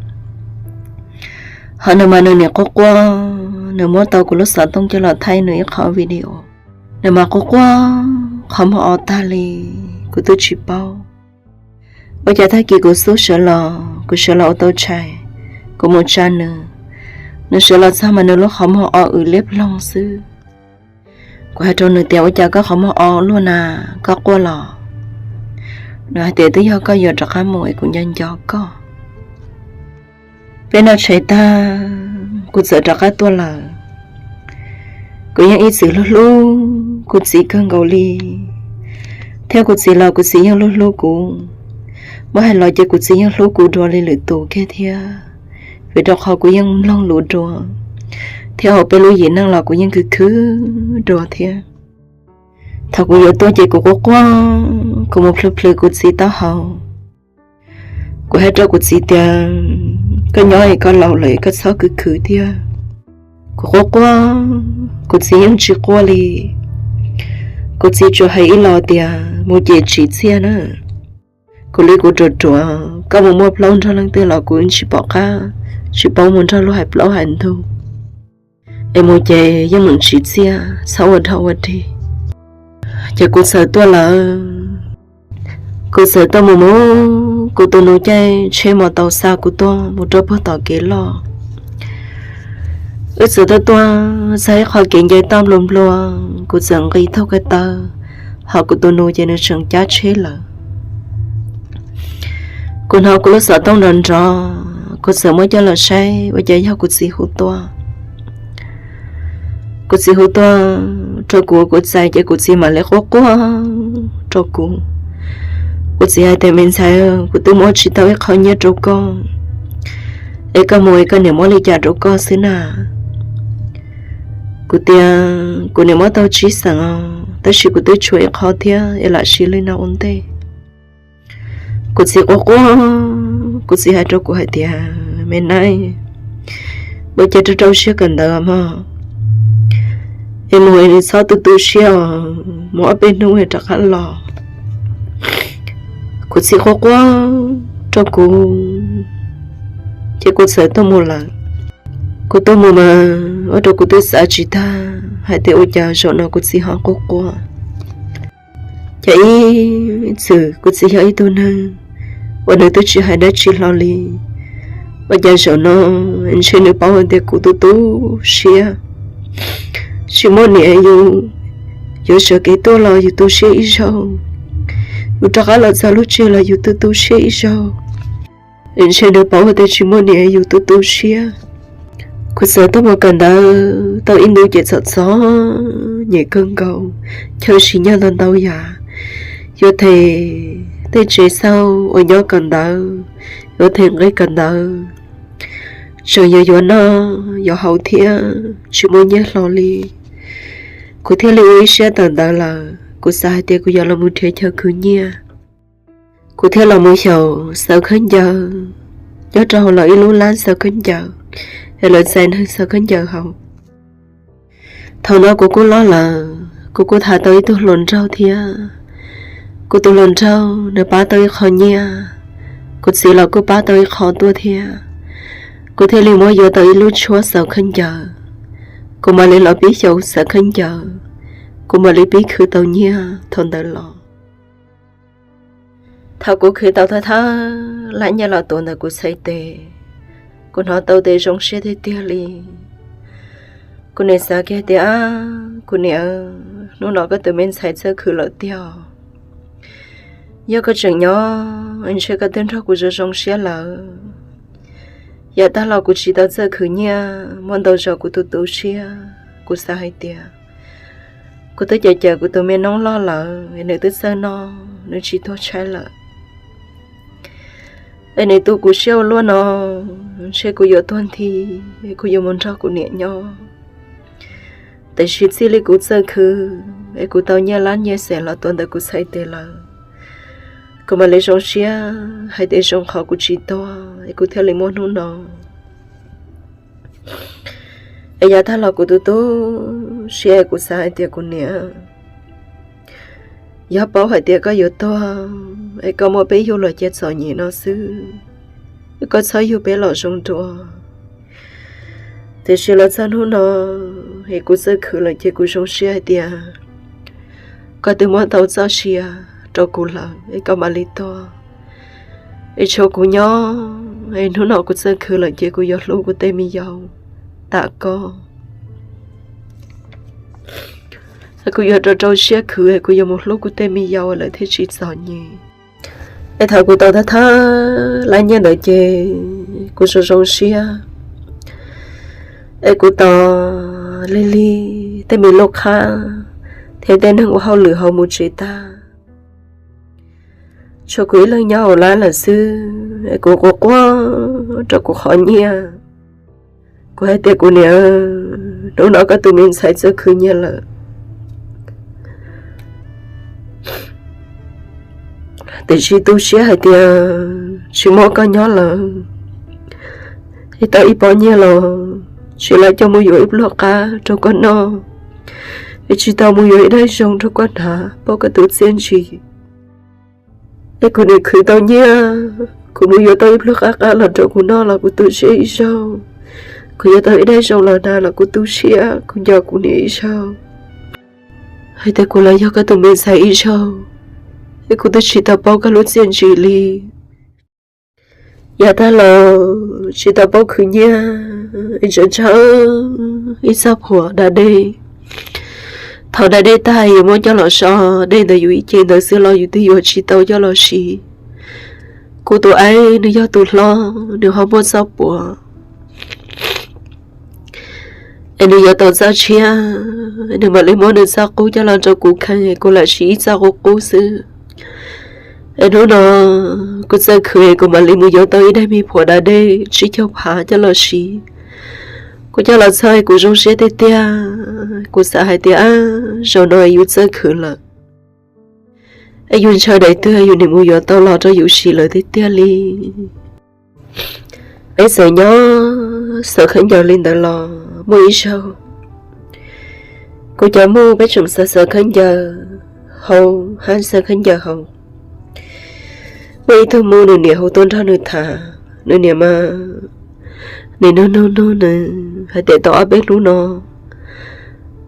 Ho nws mas nws niam quaj quaj, nws muab tau kuv lub xov tooj coj los thaij nws ib qho video. Nws mas quaj quaj qhov muag o tag li, kuv twb tsis paub. Ua cas tag kis kuv xub sawv los, kuv sawv los ua tau tshais, Kuv mus tsa nws, nws sawv los txog mas nws lub qhov muag o wm liab ploog xwb. Kuv hais rau nws tias, ua cas koj qhov muag o luaj na, koj quaj los? Nws hais tias, twb yog koj yuav rov qab mus es kuv nco nco koj. Peb noj tshais tag, kuv txawm rov qab tuaj lawm. Kuv yeej ib txwm hlub hlub kuv txiv kawg nkaus li, thiab kuv txiv los kuv txiv yeej hlub hlub kuv. Muab hais los ces kuv txiv yeej hlub kuv dua li lwm tus kiag thiab, vim rau qhov kuv yeej mloog lus dua, thiab hauv peb lub yim neej los kuv yeej khwv khwv dua thiab. Thaum kuv yuav tuaj ces kuv quaj quaj, kuv mus plhws plhws kuv txiv taub hau. Kuv hais rau kuv txiv tias, koj nyob es koj laus lawm es koj txhob khwv khwv thiab. Kuv quaj quaj, kuv txiv yeej tsis quaj li. Kuv txiv tsuas hais ib los tias, mus ces tsim txiaj na. Kuv li kuv ruam ruam, koj mus muaj plaub nrog leej twg los kuv tsis pom qab, tsis paub mus nrog luag hais plaub hais ntug. Es mus ces yeej meem tsim txiaj, txhob ua dog ua dig. Ces kuv txawm tuaj lawm, kuv txawm tuaj mus mus, kuv tus nus caij tsheb mos taus xa kuv tuaj mus rau puag tom kev loj. Wb txawm tuaj tuaj txog ib qho kev nce toj nplua nplua, kuv txawm nqis taug ko taw, ho kuv tus nus ces nws tseem cab tsheb lawm. Kuv hnov kuv lub xov tooj nrov nrov, kuv txawm muab coj los saib ua cas yog kuv txiv hu tuaj. Kuv txiv hu tuaj rau kuv, kuv txais ces kuv txiv mam li quaj quaj rau kuv. Kuv txiv hais tias, me ntxhais, kuv twb muab tsis tau ib qho nyiaj rau koj, es koj mus es koj niam muab li cas rau koj xwb na? Kuv tias, kuv niam muab tau tsib xees os, tab sis kuv twb tshuav ib qho thiab es lam siv li no ua ntej. Kuv txiv quaj quaj, kuv txiv hais rau kuv hais tias, me nab, ua cas rau rau siab kawm ntawv mog, es mus es txhob tu tu siab os, mus ob peb hnub es rov qab los. Kuv txiv quaj quaj rau kuv, ces kuv txawm tuaj mus lawm. Kuv tuaj mus mas ua rau kuv twb xav tsis tag hais tias ua cas zaum no kuv txiv ho quaj quaj. Ces ib txwm kuv txiv yog ib tug neeg uas nws twb tsis hais dab tsi hlo li, ua cas zaum no ntshe nws paub hais tias kuv tu tu siab, tsis muaj niam yus, yuav sawv kev tuaj los yus tu siab ib zaug, yus rov qab los txog lub tsev los yus tu tu siab ib zaug. Ntshe nws paub hais tias tsis muaj niam yus tu tu siab. Kuv txawm tuaj mus kawm ntawv tau ib ntu ces txom txom nyem kawg nkaus, chaw sis nyob ntau ntau yam, yuav them tej tsev xauj uas nyob kawm ntawv, yuav them nqi kawm ntawv, tseem yuav yuav noj yuav haus thiab tsis muaj nyiaj hlo li. Kuv thiaj li ua ib siab tawm ntawv lawm, kuv xav hais tias kuv yuav los mus nrhiav chaw khwv nyiaj. Kuv thiaj los mus xyaum xaws khaub ncaws nyob rau hauv lawv ib lub lab xaws khaub ncaws, es lawv txais neeg xaws khaub ncaws haus. Thaum no kuv kuj loj lawm, kuv kuj tham tau ib tug hluas nraug thiab. Kuv tus hluas nraug nws pab tau ib qho nyiaj, kuv txiv los kuj pab tau ib qho tuaj thiab. Kuv thiaj li muab yuav tau ib lub tshuab xaws khaub ncaws. Kuv mam li los pib xyaum xaws khaub ncaws, kuv mam li pib khwv tau nyiaj thaum ntawd los. Thaum kuv khwv tau thawj thawj lab nyiaj los tuav ntawm kuv txhais tes, kuv hnov tau tes zoo siab tiag tiag li. Kuv niam xav kiag tias, kuv niam, hnub no koj tus me ntxhais txawj khwv lawm tiag. Yog koj tseem nyob ntshe koj twb nrog kuv zoo zoo siab lawm. Yav tag los kuv tsis tau txawj khwv nyiaj, muaj ntau zaus kuv tu tu siab, kuv xav hais tias kuv twb cawm cawm kuv tus me noob loj lawm, nws twb txawj noj, nws tsis tuag tshaib lawm. Es nws tu kuv siab ua luaj no, ntshe kuv yuav tuag nthi, kuv yuav mus nrog kuv niam nyob. Tiam sis txij li kuv txawj khwv, es kuv tau nyiaj lab nyiaj xees los tuav ntawm kuv txhais tes lawm, kuv mam li zoo siab hais tias zoo qhov kuv tsis tuag, es kuv thiaj li muaj hnub no. Es yav tag los kuv tu tu siab, es kuv xav hais tias kuv niam, yog paub hais tias koj yuav tuag, es koj muab peb yug los cia txom nyem no xwb, koj txhob yug peb los zoo dua. Tiam sis los txog hnub no, es kuv txawj khwv lawm ces kuv zoo siab hais tias koj twb muab tau txoj sia rau kuv lawm, es koj mam li tuag, es tshuav kuv nyob, Es hnub no kuv txawj khwv lawm ces kuv yuav hlub kuv tej me yau tam koj. Kuv yuav rau rau siab khwv es kuv yuav mus hlub kuv tej me yau lawm thiaj tsis txom nyem. Es thaum kuv tau thawj thawj lab nyiaj ntawd ces kuv zoo zoo siab. Es kuv tos lig lig tej me lub qhab thiab tej neeg ua hauj lwm hauv mus tsev tag, tshuav kuv ib leeg nyob hauv lab lawm xwb. Es kuv quaj quaj rau kuv qhov nyiaj. Kuv hais tias kuv niam, hnub no koj tus me ntxhais txawj khwv nyiaj lawm, tiam sis tu siab hais tias tsis muaj koj nyob lawm, es tau ib pob nyiaj los tsis laib coj mus yuav ib pluag qab rau koj noj, es tsis tau mus yuav ib daim zoo rau koj hnav pauj koj tus txiaj ntsig. Es kuv niam khwv tau nyiaj, kuv mus yuav tau ib pluag qab qab los rau kuv noj los kuv tu siab ib zaug. Kuv yuav tau ib daim zoo los hnav los kuv tu siab, kuv nco kuv niam ib zaug hais tias kuv los yog koj tus me ntxhais ib zaug, es kuv twb tsis tau pauj koj lub txiaj ntsig li. Yav tag los tsis tau pauj khwv nyiaj, es ntshaw ntshaw ib txoj phuam da dej. Thaum da dej tag yuav muab coj los so, dej ntawd yus ib ce ntawd xwb los yus twb yuav tsis tau coj los siv. Kuv tus aib nws yog tus hlob, nws ho muaj txoj puav, es nws yuav tau txoj tshiab, nws mam li muab nws txoj qub coj los rau kuv kheej, kuv lam siv ib txoj qub qub xwb. Es hnub no kuv txawj khwv, kuv mam li mus yuav tau ib daim me phuam da dej tsib caug phav coj los siv. Kuv coj los txog kuv zoo siab tiag tiag, kuv xav hais tias zaum no yus txawj khwv lawm, es yus ntshaw daim twg yus niam mus yuav tau los rau yus siv lawm tiag tiag li. Peb txawm nyob xaws khaub ncaws li ntawd los muaj ib zaug, kuv cov muj peb tseem xaws xaws khaub ncaws hauv hab xaws khaub ncaws hauv. Muaj ib tug muj nws niam hu tuaj nrog nws tham, nws niam mas nws nug nug nug nws hais tias tau ob peb hnub no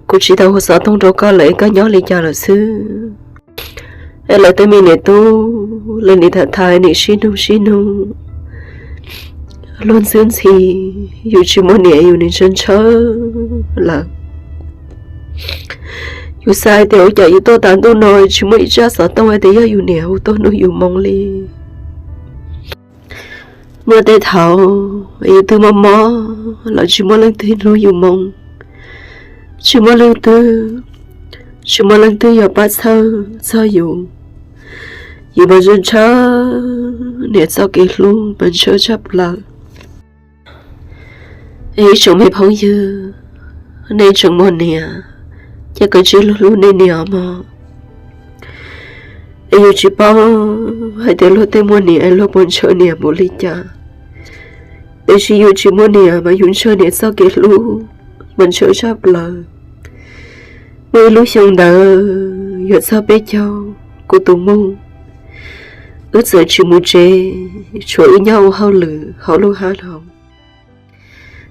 kuv tsis tau hu xov tooj rau koj lawm, koj nyob li cas lawm xwb? Es lawv tej me niam tub lawv nim tham tham nim sib nug sib nug, luag ntxwb ntxhi, yus tsis muaj niam yus nim ntshaw ntshaw lawm. Yus xav hais tias ua cas yus tuaj tas ntuj no tsis muaj ib tsab xov tooj hais tias yog yus niam hu tuaj nug yus moo li. Muaj tej thaum yus twb mob mob los tsis muaj leej twg hlub yus moo, tsis muaj leej twg, tsis muaj leej twg yuav pab txhawb txog yus. Yus mas ntshaw ntshaw niam txoj kev hlub mas ntshaw tshaj plaws. Es ib tsoom me phooj ywg, nej tseem muaj niam, ces kav tsij hlub hlub nej niam mog. Es yus tsis paub hais tias luag tej muaj niam es luag puas ntshaw niam npaum li cas, tiam sis yus tsis muaj niam mas yus ntshaw niam txoj kev hlub mas ntshaw tshaj plaws. Muaj ib lub xyoo ntawd yuav txog peb caug, kuv tus muj, wb txawm tsis mus tsev, tshuav wb nyob ua hauj lwm hauv lub hab hauv.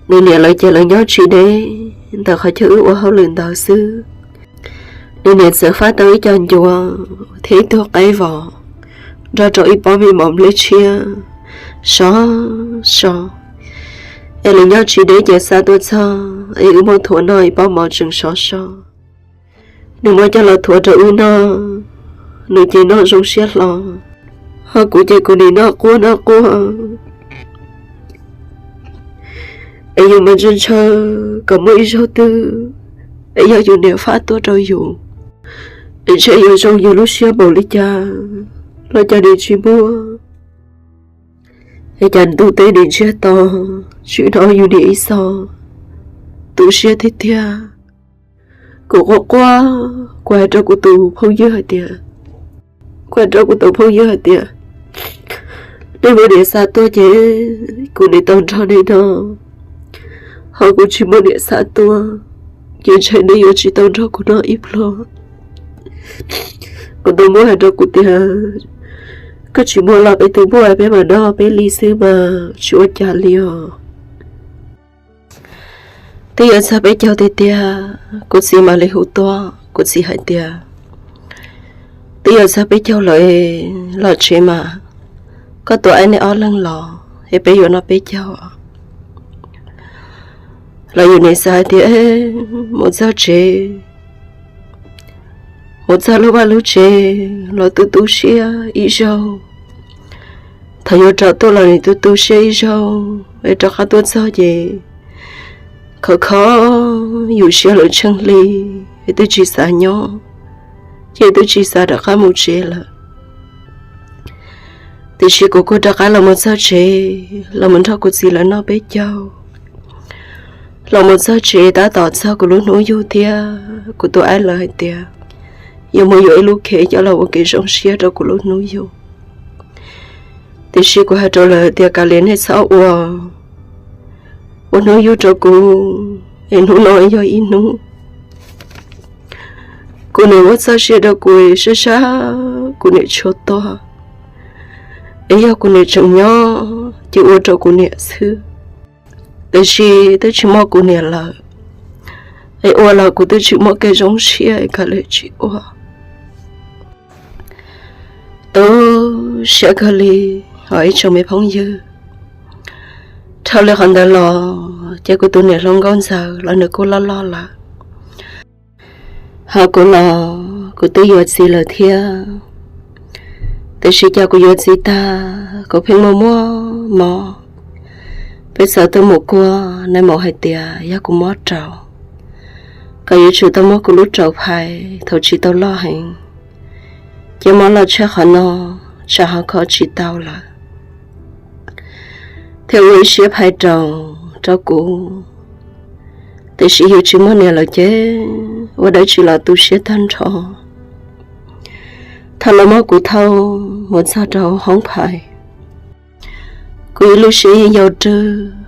Nws niam lawv ces lawv nyob tsis deb ntawm qhov chaw wb ua hauj lwm ntawd xwb. Nws niam txawm fab tau ib co ncuav thiab ib tug qaib vos nrog rau ib pob me mov nplej tshiab sov so. Es lawv nyob tsis deb ces xa tuaj txog es wb muab thuav noj ib pob mov tseem sov so. Nws muab coj los thuav rau wb noj, nws ces noj zoo siab hlo, ho kuv ces kuv nim noj quaj noj quaj. Es yus mas ntshaw ntshaw kom muaj ib zaug twg es yog yus niam fab tuaj rau yus, es ntshe yuav zoo yus lub siab npaum li cas los cas nim tsis muaj. Es cas ntuj teb nim ntsiag to, tsis hnov yus niam ib xo, tu siab tiag tiag. Kuv quaj quaj, kuv hais rau kuv tus phooj ywg hais tias, kuv hais rau kuv tus phooj ywg hais tias, nej muab niam xa tuaj ces kuv nim tau nrog nej noj, ho kuv tsis muab niam xa tuaj ces ntshe nej yuav tsis tau nrog kuv noj ib pluag. Kuv tus muj hais rau kuv tias, koj tsis muaj los peb tus muaj peb mam noj peb li xwb mas tsis ua cas li os. Twb yuav txog peb caug tiag tiag, kuv txiv mam li hu tuaj, kuv txiv hais tias, twb yuav txog peb caug lawm, los tsev mas, koj tus aib nej ob leeg los, es peb yuav noj peb caug. Los yus nim xav hais tias mus txog tsev, mus txog lub vaj lub tsev los tu tu siab ib zaug. Thaum yuav rov tuaj los nim tu tu siab ib zaug es rov qab tuaj txog ces khov kho yus siab lawm tsheej hli, es twb tsis xav nyob, ces twb tsis xav rov qab mus tsev lawm. Tiam sis kuv kuj rov qab los mus txog tsev, los mus nrog kuv txiv lawv noj peb caug. Los mus txog tsev tab tom txog kuv lub hnub yug thiab kuv tus aib lawv hais tias yuav mus yuav ib lub khev coj los ua kev zoo siab rau kuv lub hnub yug. Tiam sis kuv hais rau lawv tias kav liam, nej txhob ua, ua hnub yug rau kuv, es hnub no yog ib hnub kuv niam muab txoj sia rau kuv, sab sab kuv niam tshuav tuag, es yog kuv niam tseem nyob ces ua rau kuv niam xwb. Tiam sis twb tsis muaj kuv niam lawm, es ua los kuv twb tsis muaj kev zoo siab, es kav liam tsis ua. Tu siab kawg li os ib tsoom me phooj ywg. Dhau li qhov ntawd los ces kuv tus niam hluas nkauj ntxawm los nws kuj loj loj lawm, ho kuv los kuv twb yuav txiv lawm thiab. Tiam sis cas kuv yuav txiv tag kuv pheej muaj muaj mob. Peb txawm tuaj mus kuaj, nais maum hais tias yog kuv mob raum, kom yuav tsum tau muab kuv lub raum phais thaum tsis tau loj heev, ces mob los tshaj qhov no tsam ho kho tsis tau lawm, thiaj ua ib siab phais raum rau kuv. Tiam sis yus tsis muaj niam lawm ces ua dab tsi los tu siab tag nrho. Thaum lawv muab kuv thauj mus txog rau hoob phais, kuv ib lub siab yeej yau rwg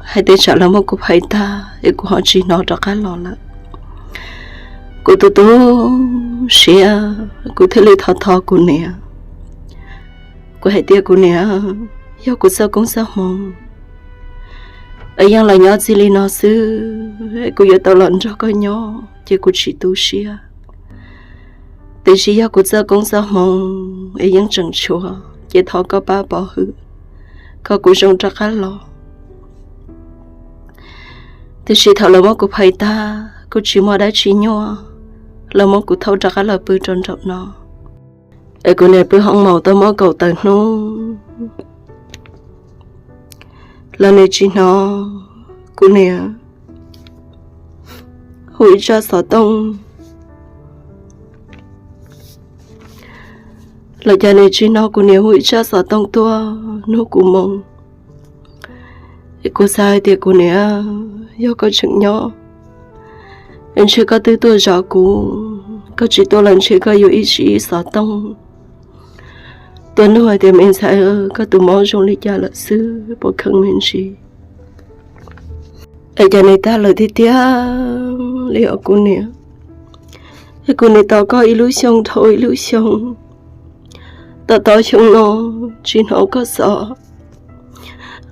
hais tias tsam lawv muab kuv phais tag es kuv ho tsis hnov rov qab los lawm. Kuv tu tu siab, kuv thiaj li thov thov kuv niam. Kuv hais tias kuv niam, yog kuv txoj koob txoj hmoov es yeej los nyob txij li no xwb, kuv yuav tau los nrog koj nyob ces kuv tsis tu siab. Tiam sis yog kuv txoj koob txoj hmoov es yeej tseem tshuav ces thov koj pab pov hwm kom kuv zoo rov qab los. Tiam sis thaum lawv muab kuv phais tag kuj tsis muaj dab tsi nyuaj, lawv muab kuv thauj rov qab los pw rau nraum no. Es kuv niam pw hoob maum tau muaj kaum tawm hnub los nws tsis hnov kuv niam hu ib tsaj xov tooj, los cas nws tsis hnov kuv niam hu ib tsaj xov tooj tuaj nug kuv moo. Es kuv xav hais tias kuv niam, yog koj tseem nyob es ntshe koj twb tuaj zov kuv, koj tsis tuaj los ntshe koj yuav ib tsij ib xov tooj tuaj nug hais tias me ntxhais, koj tus mob zoo li cas lawm xwb, puas kheev me ntsis. Es cas nws tag lawm tiag tiag li os kuv niam. Es kuv niam tos koj ib lub xyoo dhau ib lub xyoo, tos tos xyoo no tsis hnov koj xov,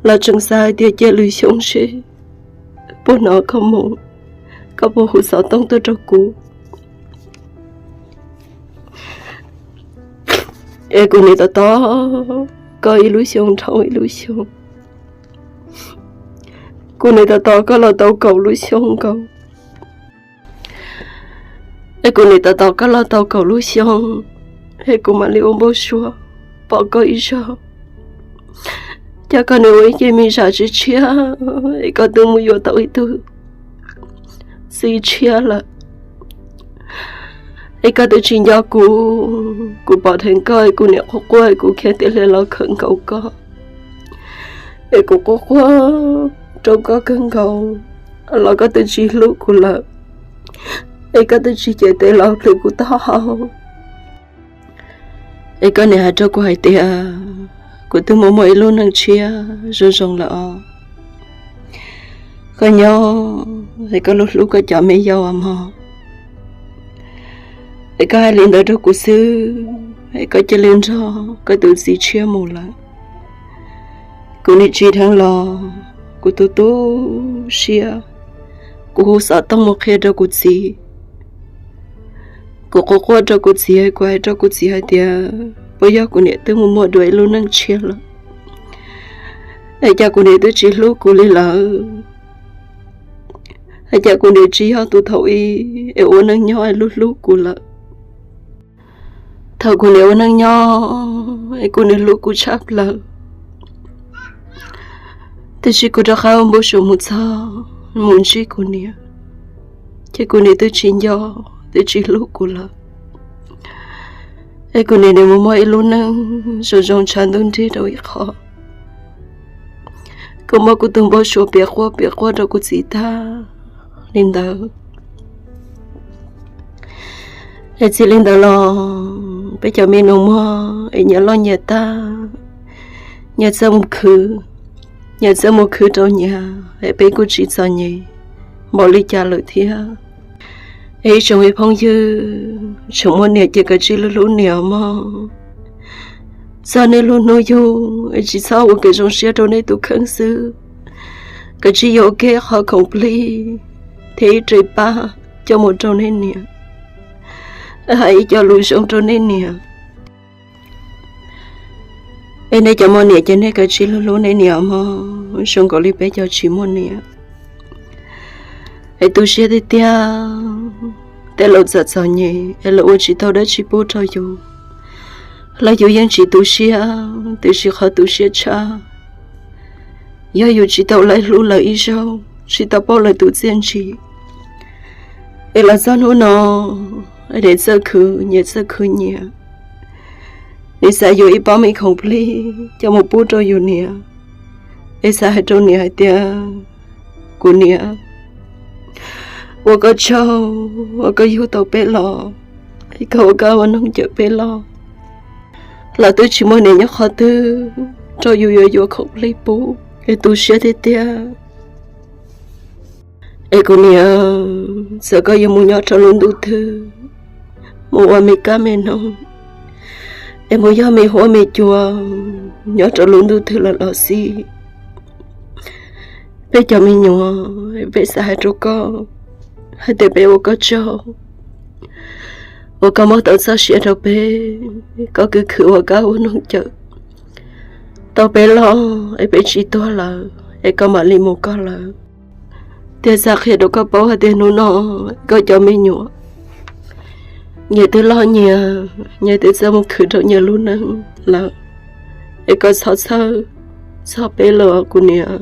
los tseem xav hais tias cia lwm xyoo seb puas hnov koj moo, koj puas hu xov tooj tuaj rau kuv. Es kuv niam tos tos koj ib lub xyoo dhau ib lub xyoo. Kuv niam tos tos koj los tau kaum lub xyoo nkaus. Es kuv niam tos tos koj los tau kaum lub xyoo, es kuv mam li ua npau suav pom koj ib zaug, coj koj nws ua ib ce me zam tshiab tshiab, es koj twb mus yuav tau ib tug txiv tshiab lawm. Es koj twb tsis nco kuv, kuv pom dheev koj es kuv niam quaj quaj es kuv khiav tiag li los khawm nkaus koj. Es kuv quaj quaj rau koj kawg nkaus los koj twb tsis hlub kuv lawm, es koj twb tsis cev tes los plhws kuv taub hau. Es koj niam hais rau kuv hais tias kuv twb mus muaj ib lub neej tshiab zoo zoo lawm os. Koj nyob es koj hlub hlub koj cov me yau os mog. Es koj hais li ntawd rau kuv xwb, es koj cia li nrog koj tus txiv tshiab mus lawm. Kuv nim tsim dheev los kuv tu tu siab, kuv hu xov tooj mus qhia rau kuv txiv. Kuv quaj quaj rau kuv txiv, kuv hais rau kuv txiv hais tias puas yog kuv niam twb mus muaj dua ib lub neej tshiab lawm. Es cas kuv niam twb tsis hlub kuv li lawm? Es cas kuv niam tsis yog tus thaum ub es ua neej nyob es hlub hlub kuv lawm? Thaum kuv niam ua neej nyob es kuv niam hlub kuv tshaj plaws, tiam sis kuv rov qab ua npau suav mus txog, mus ntsib kuv niam, ces kuv niam twb tsis nco, twb tsis hlub kuv lawm. Es kuv niam nim mus muaj ib lub neej zoo zoo tshav ntuj nrig rau ib qho. Kuv muab kuv tus npau suav piav quaj piav quaj rau kuv txiv tag li ntawd. Es txij li ntawd los peb cov me nus muag es nyias loj nyias tag, nyias txawj mus khwv, nyias txawj mus khwv rau nyias, es peb kuj tsis txom nyem npaum li cas lawm thiab. Es ib tsoom me phooj ywg, tseem muaj niam ces kav tsij hlub hlub niam mog. Txog nej lub hnub yug es tsis txhob ua kev zoo siab rau nej tus kheej xwb. Kav tsij yuav ua kiag qhov khoom plig thiab ib re paj coj mus rau nej niam, hais ib co lus zoo rau nej niam. Es nej cov muaj niam ces nej kav tsij hlub hlub nej niam mog, zoo nkaus li peb cov tsis muaj niam. Es tu siab tiag tiag, tej laus txom txom nyem es lawv ua tsis tau dab tsi pub rau yus, los yus yeej tsis tu siab, tiam sis qhov tu siab tshaj yog yus tsis tau laib hlub lawv ib zaug, tsis tau paub lawv tus txiaj ntsig. Es los txog hnub no, niam txawj khwv, nyias txawj khwv nyias. Niam xav yuav ib pob me khoom plig coj mus pub rau yus niam. Es xav hais rau niam hais tias, kuv niam, ua koj tsaug uas koj yug tau peb los, es koj ua koj ua noog cawm peb los. Los twb tsis muaj niam nyob qhov twg rau yus yuav yuav khoom plig pub, es tu siab tiag tiag. Es kuv niam, txawm koj yuav mus nyob rau lub ntuj twg, mus ua me kab me noog, es mus yog me huab me cua nyob rau lub ntuj twg lawm los xij, peb cov me nyuam, peb xav hais rau koj hais tias peb ua koj tsaug uas koj muab tau txoj sia rau peb, koj khwv khwv ua kab ua noog cawm tau peb los, es peb tsis tuag lawm es koj mam li mus koj lawm. Thiab xav qhia rau koj paub hais tias hnub no koj cov me nyuam, nyias twb loj nyias, nyias twb txawj mus khwv rau nyias lub neej lawm, es koj txhob txhawj txog peb lawm kuv niam.